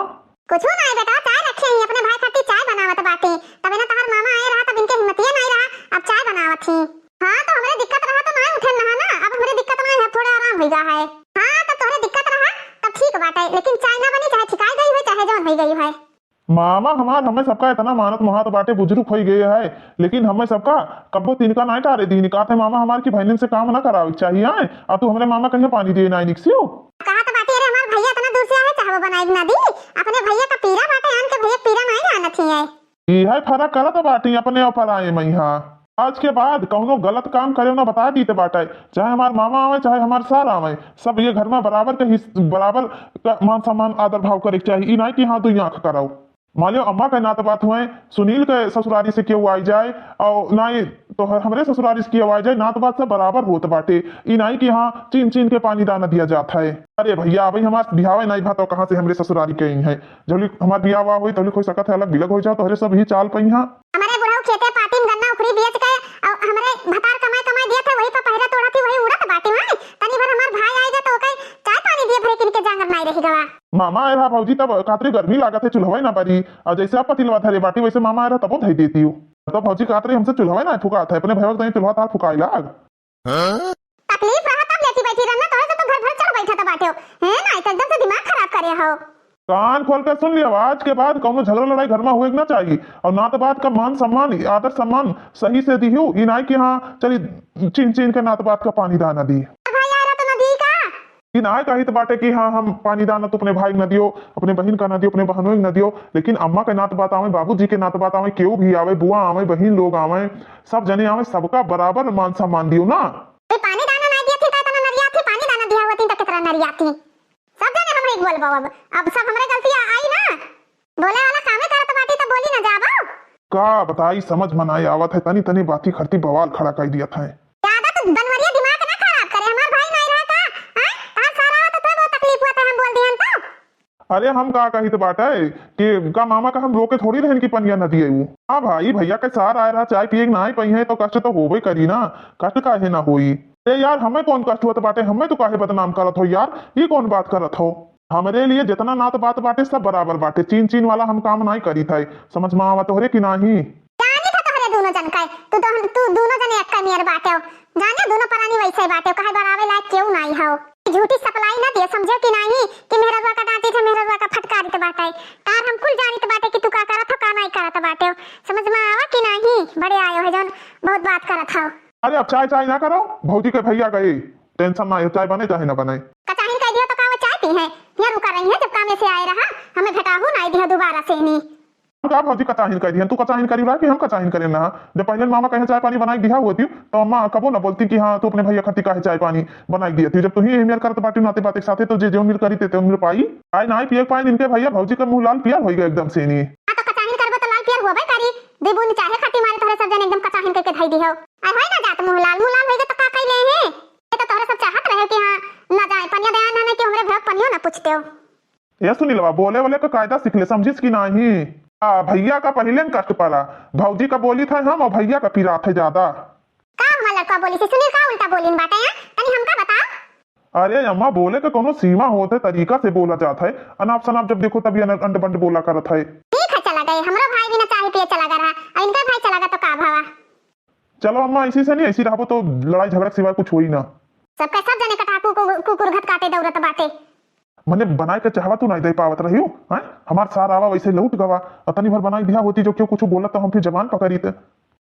कुछ ना है बेटा, चाय रखे ही, अपने भाई खातिर चाय बनावत बाटी, तबे ना तहार मामा आए रहा तब इनके हिम्मतिया नहीं रहा, अब चाय बनावत ही। हाँ, तो हमरे दिक्कत रहा तो नाय उठे रहा ना, अब हमरे दिक्कत नाय है, थोड़े आराम होइगा है। हाँ, तब तोहरे दिक्कत रहा, तब ठीक बाटे, लेकिन चाय ना बनी, चाहे ठिकाई गई है, चाहे जौन होई गई है। मामा हमार हमें सबका इतना मानत मोहात बाटे, बुजुर्ग होई गए है, लेकिन हमें सबका कब्बो तिनका नाय टारे दीन, कहते मामा हमार की बहनिन से काम ना करावे के चाहिए, आए? अब तू हमरे मामा कहीं पानी दिए नाय निकसियो। कहा तो बाटे, अरे हमार भैया इतना दूर से आए, चाहे वो बनाई ना दी, अपने भैया का पीरा बाटे, आन के भैया का पीरा नाय जानत ही है। इहे फर्क करत बाटी अपने और पराए में। हाँ, आज के बाद कौनो गलत काम करे ना बता दीते बाटे, चाहे हमार मामा आवे चाहे हमार सार आवे, सब ये घर में बराबर के हिस-, बराबर का मान सम्मान आदर भाव करे के चाहिए। ई नाई कि हाँ दुई आँख कराओ। मान लियो अम्मा के नात बात हुए, सुनील के ससुरारी से केहू आई जाए और नाई तो ह-, हमरे ससुरारी से केहू आई जाए, नात बात सब बराबर होत बाटे। ई नाई कि हाँ चीन चीन के पानी दाना दिया जात है। अरे भैया, अभी हमार बिहावे नाई भा तो कहाँ से हमरे ससुरारी के आई है? जौली हमार बियाह हुआ होई, तौली हो सकत है अलग बिलग हो जाओ, तोहरे सब ही चाल पई हाँ। हमारे बुढ़ऊ खेते पाती में गन्ना उखरी बेच के और भतार कमाए कमाए दिया था, वही पर पहिरा तोड़ा थी, वही उड़त बाटी माई। तनी भर हमार भाई आए जा तो ओके चाय पानी दिए भरे किन के जांगर नाई रही गवा। मामा आए रहा भौजी, तब कातरी गर्मी लागत है, चुल्हवा ना बरी, और जैसे आप पतीलवा धरे बाटी वैसे मामा आए रहा तबो धई देती हूँ। तो भौजी कातरी हमसे चुल्हवा ना फुकात है, अपने भैया के चुल्हवा तार फुकाई लाग। तकलीफ रहा तब लेती बैठी रहना, तोहरे से तो घर भर चढ़ बैठा था बाटे हो। हैं ना, तो एकदम से दिमाग खराब करे हो। कान खोल के सुन लिया, आज के बाद कौनो झगड़ा लड़ाई घर में हुए के ना चाहिए। और नात बात का मान सम्मान, आदर सम्मान सही से दिहू, ई नाई कि हाँ चली चीन चीन के नात बात का पानी दाना दी। भाई आ रहा तो नदी का? ई नाई कही तो बाटे कि हाँ हम पानी दाना तो अपने भाई के ना दियो, अपने बहन का ना दियो, अपने बहनों के ना दियो, लेकिन अम्मा के नात बात आवे, बाबूजी के नात बात आवे, केहू भी आवे, बुआ आवे, बहन लोग आवे, सब जने आवे, सबका बराबर मान सम्मान दियो ना। ए, पानी दाना ना दिया थी, तो इतना नरिया थी, पानी दाना दिया हुआ थी, तो कितना नरिया थी। सब जने हमरे एक बोलबो अब, अब सब हमरे गलतिया आई ना। बोले वाला कामे करत बाटी, तो बोली ना जाबो। का बताई, समझ में नाई आवत है, तनी तनी बाती खरती बवाल खड़ा कर दिया था। ज्यादा तो बनवरिया दिमाग ना खराब करे, हमार भाई नाई रहा का? हैं? तार सारा आवत तो बहुत तकलीफ हुआ था, हम बोल दिहन तो। अरे हम का कहित बाटे कि का मामा का हम रोके थोड़ी रहन कि पनिया न दिए ऊ। हाँ भाई, भैया के सार आए रहा, चाय पिए के ना आई पई है तो कष्ट तो होबे करी ना, कष्ट काहे ना होई। ए यार, हमें कौन कष्ट होत बाटे, हमें तो काहे बदनाम करत हो यार, ये कौन बात करत हो? हमरे लिए जितना नात बात बाटे सब बराबर बाटे, चीन चीन वाला हम काम नाई करी था, समझ में आवा तोहरे कि नाही? जानी था तोहरे दोनों जन का, तू दोन-, तू दोनों जन एक का नियर बाटे हो, जाने दोनों परानी वैसे बाटे हो, काहे बराबर लायक केहू नाई हो। झूठी सपलाई ना दिए, समझे कि नाही कि मेहररुआ का डांटी थे, मेहररुआ का फटकारित बाटे। तार हम कुल जानित बाटे कि तू का करत हो, का नाई करत बाटे हो। समझ में आवा कि नाही, बड़े आयो है जौन बहुत बात करत हो। अरे अब चाय चाय ना करो, भौजी के भैया गए, टेंशन ना हो, चाय बने चाहे ना बने। कचाहिन कह दिया तो का वो चाय पी है? यहाँ रुका रही है, जब कामे से आए रहा, हमें भेटाहू नाई दिया दोबारा से नहीं। हम का भौजी कचाहिन कह दिहन, तू कचाहिन करी रहा कि हम कचाहिन करेन रहा? जब पहिले मामा कहे चाय पानी बनाई दिया होती, तो अम्मा कबो ना बोलती कि हाँ, तू अपने भैया खातिर काहे चाय पानी बनाई दिया थी। जब तू ही एहमियर करत बाटी नाते बात एक साथे, तो जे जो मिल करी ते, ते मिल पाई। आए ना पिए पाए इनके भैया भौजी का मुंह लाल पियर होई गए एकदम से नहीं। हाँ, तो कचाहिन करबो तो लाल पियर होबे करी। दे बूंद चाहे खाती मारे तोहरे सब जन एकदम कचाहिन करके धई दिहो। आए होई ना जात मुंह लाल, मुंह लाल होई गए तो का कइले हैं? ये तो तोहरे सब चाहत रहे कि हाँ, ना जाए, पनिया दया ना कि हमरे भैया पनियो ना पूछते हो। ए सुनीलवा, बोले वाले का कायदा सीख ले, समझिस कि नाही? आ, भैया का पहिले न कष्ट पड़ा, भौजी का बोली था हम और भैया का पिरात है ज्यादा। का हमार लड़का बोली से सुनील का उल्टा बोलिन बाटे हैं? तनी हमका बताओ। अरे अम्मा, बोले के कोनो सीमा होत है, तरीका से बोला जात है। अनाप शनाप जब देखो तभी अन-, अंड बंड बोला करत है। ठीक है, चला गए, हमरो भाई भी ना चाय पिए चला गया रहा, और इनका भाई चला गया तो का भावा? चलो अम्मा, ऐसी से नहीं, ऐसी रहबो तो लड़ाई झगड़ा के सिवाय कुछ होई ना। सबके सब जने कटा कुकु-, कुकुर घत काटे दौड़त बाटे। मने बनाए के चाहवा तू नहीं दे पावत रही हो, हैं? हमार सार आवा वैसे लौट गवा, और तनी भर बनाई दिया होती जो क्यों कुछ बोला तो हम फिर जबान पकड़ीत।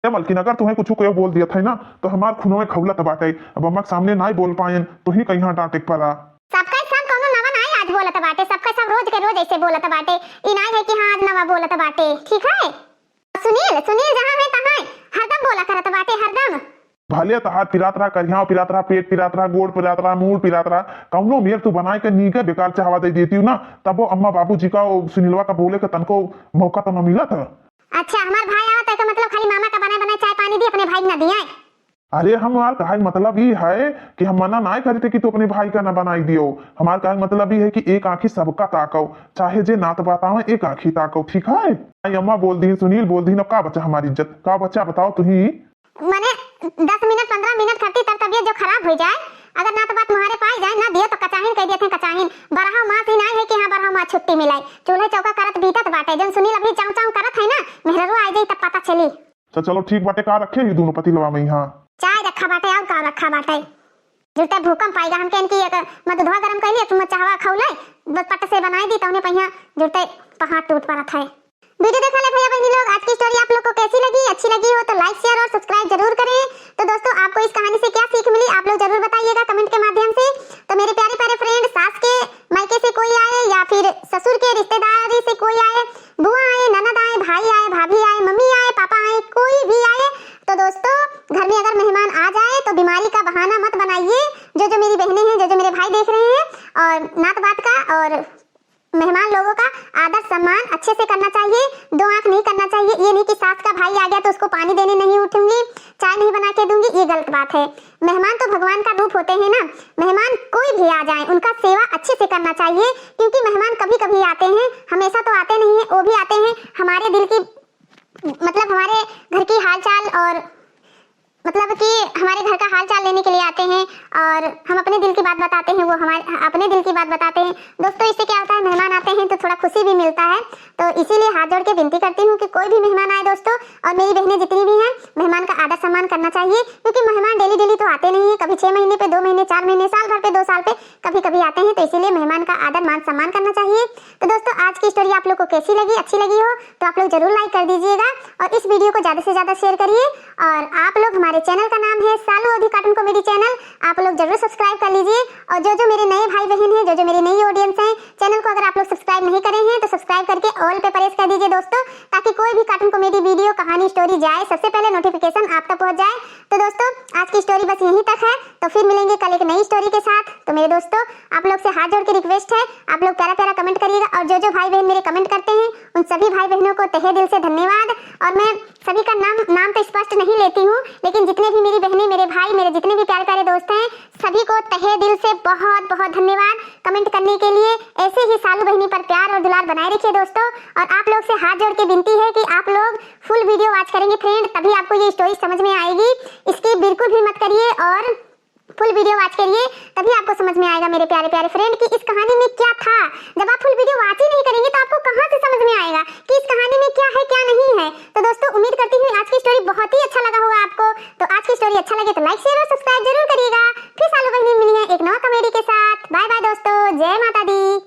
ए मलकिन, अगर तुम्हें कुछ कोई बोल दिया था ना, तो हमार खूनो में खौलत बाटे। अब अम्मा के सामने नाई बोल पाएन, तो ही कहीं डांटे के पड़ा। सबका सब कौनो नवा नाई आज बोलत बाटे, सबका सब रोज के रोज ऐसे बोलत बाटे। ई नाई है कि हाँ आज नवा बोलत बाटे, ठीक है? सुनील, सुनील जहाँ है तहाँ है, हरदम बोला करत बाटे, हरदम। भले तहार पिरात रहा, करिहाव पिरात रहा, पेट पिरात रहा, गोड़ पिरात रहा, मूड़ पिरात रहा, कौनो मेर तू बनाए के नीके बेकार चाहवा दे देती हूँ ना, तबो अम्मा बाबूजी का ओ सुनीलवा का बोले के तनको मौका तो न मिलत। अच्छा, हमार भाई आवत है का मतलब खाली मामा का बनाए बनाए चाय पानी दी, अपने भाई के ना दिए? अरे हमार कहे मतलब ई है कि हम मना नाय करित कि तू अपने भाई का ना बनाई दियो। हमार कहे मतलब ई है कि एक आँखी सबका ताकव, चाहे जे नात बात आवे एक आँखी ताकव, ठीक है? आई अम्मा बोल दी, सुनील बोल दी, अब का बचा हमारी इज्जत, का बचा बताओ तू ही? मने दस मिनट पन्द्रह मिनट खातिर तर तबियत जो खराब हो जाए, अगर नात बात मुहारे पाई जाए ना दियो तो कचाहिन कह दिए थे कचाहिन। बरहा माँ से नाय है कि हाँ बरहा माँ छुट्टी मिलाई, चूल्हे चौका करत बीतत बाटे, जन सुनील अभी चाव चाव करत है ना, मेहररुआ आ जाई तब पता चली। अच्छा चलो ठीक बाटे, का रखे ही दोनों पतीलवा में यहाँ? चाय रखा बाटे और का रखा बाटे? जुरते भूकंप आएगा हमके इनकी एक मैं दूधवा गरम कैली, एक चम्मच चाहवा खौले, बस पट से बनाई दी, तौने पहिया जुरते पहाड़ टूट पड़त है। वीडियो देखा ले भैया बहनी लोग, आज की स्टोरी आप लोग को कैसी लगी? अच्छी लगी हो तो लाइक, शेयर और सब्सक्राइब जरूर करें। तो दोस्तों, आपको इस कहानी से क्या सीख मिली, आप लोग जरूर बताइएगा कमेंट के माध्यम से। तो मेरे प्यारे प्यारे फ्रेंड, सास के मायके से कोई आए या फिर ससुर के रिश्तेदारी से कोई आए, बुआ आए, ननद आए, भाई आए, भाभी आए, मम्मी आए, पापा आए, कोई भी आए, तो दोस्तों, घर में अगर मेहमान आ जाए तो बीमारी का बहाना मत बनाइए। जो जो मेरी बहनें हैं, जो जो मेरे भाई देख रहे हैं, और नात बात का और मेहमान लोगों का आदर सम्मान अच्छे से करना चाहिए। दो आंख नहीं करना चाहिए। ये नहीं कि सास का भाई आ गया तो उसको पानी देने नहीं उठूंगी, चाय नहीं बना के दूंगी, ये गलत बात है। मेहमान तो भगवान का रूप होते हैं ना, मेहमान कोई भी आ जाए उनका सेवा अच्छे से करना चाहिए, क्योंकि मेहमान कभी कभी आते हैं, हमेशा तो आते नहीं हैं। वो भी आते हैं हमारे दिल की, मतलब हमारे घर की हालचाल और मतलब कि हमारे घर का हाल चाल लेने के लिए आते हैं और हम अपने दिल की बात बताते हैं, वो हमारे अपने दिल की बात बताते हैं। दोस्तों, इससे क्या होता है, मेहमान आते हैं तो थोड़ा खुशी भी मिलता है। तो इसीलिए हाथ जोड़ के विनती करती हूँ कि कोई भी मेहमान आए दोस्तों, और मेरी बहनें जितनी भी हैं, मेहमान का आदर सम्मान करना चाहिए, क्योंकि मेहमान डेली डेली तो आते नहीं है। कभी छः महीने पे, दो महीने, चार महीने, साल भर पे, दो साल पे कभी कभी आते हैं। तो इसीलिए मेहमान का आदर मान सम्मान करना चाहिए। तो दोस्तों, आज की स्टोरी आप लोग को कैसी लगी, अच्छी लगी हो तो आप लोग जरूर लाइक कर दीजिएगा और इस वीडियो को ज़्यादा से ज़्यादा शेयर करिए। और आप लोग, हमारे चैनल का नाम है सालू अवधी कार्टून कॉमेडी चैनल, आप लोग जरूर सब्सक्राइब कर लीजिए। और जो जो मेरे नए भाई बहन हैं, जो जो मेरी नई ऑडियंस हैं, चैनल को अगर आप लोग सब्सक्राइब नहीं करे हैं तो सब्सक्राइब करके ऑल पे प्रेस कर दीजिए दोस्तों, ताकि कोई भी कार्टून कॉमेडी वीडियो, कहानी, स्टोरी जाए, सबसे पहले नोटिफिकेशन आप तक पहुंच जाए। तो दोस्तों, आज की स्टोरी बस यहीं तक है। तो फिर मिलेंगे कल एक नई स्टोरी के साथ। तो मेरे दोस्तों, आप लोग से हाथ जोड़ के रिक्वेस्ट है, आप लोग प्यारा प्यारा कमेंट करिएगा। और जो जो भाई बहन मेरे कमेंट करते हैं, उन सभी भाई बहनों को तहे दिल से धन्यवाद। और मैं सभी का नाम नाम तो स्पष्ट नहीं लेती हूँ, लेकिन जितने भी मेरी बहनें, मेरे भाई, मेरे जितने भी प्यारे प्यारे दोस्त हैं, सभी को तहे दिल से बहुत बहुत धन्यवाद कमेंट करने के लिए। ऐसे ही सालू बहनी पर प्यार और दुलार बनाए रखिए दोस्तों। और आप लोग से हाथ जोड़ के विनती है कि आप लोग फुल वीडियो वॉच करेंगे फ्रेंड, तभी आपको ये स्टोरी समझ में आएगी। स्किप बिल्कुल भी मत करिए और फुल वीडियो वॉच करिए, तभी आपको समझ में आएगा मेरे प्यारे प्यारे फ्रेंड कि इस कहानी में क्या था। जब आप फुल वीडियो वॉच ही नहीं करेंगे तो आपको कहाँ से समझ में आएगा कि इस कहानी में क्या है, क्या नहीं है। तो दोस्तों, उम्मीद करती हूँ आज की स्टोरी बहुत ही अच्छा लगा होगा आपको। तो आज की स्टोरी अच्छा लगे तो लाइक, शेयर और सब्सक्राइब जरूर करिएगा। फिर सालू बहनी मिली है एक नवा कॉमेडी के साथ। बाय बाय दोस्तों, जय माता दी।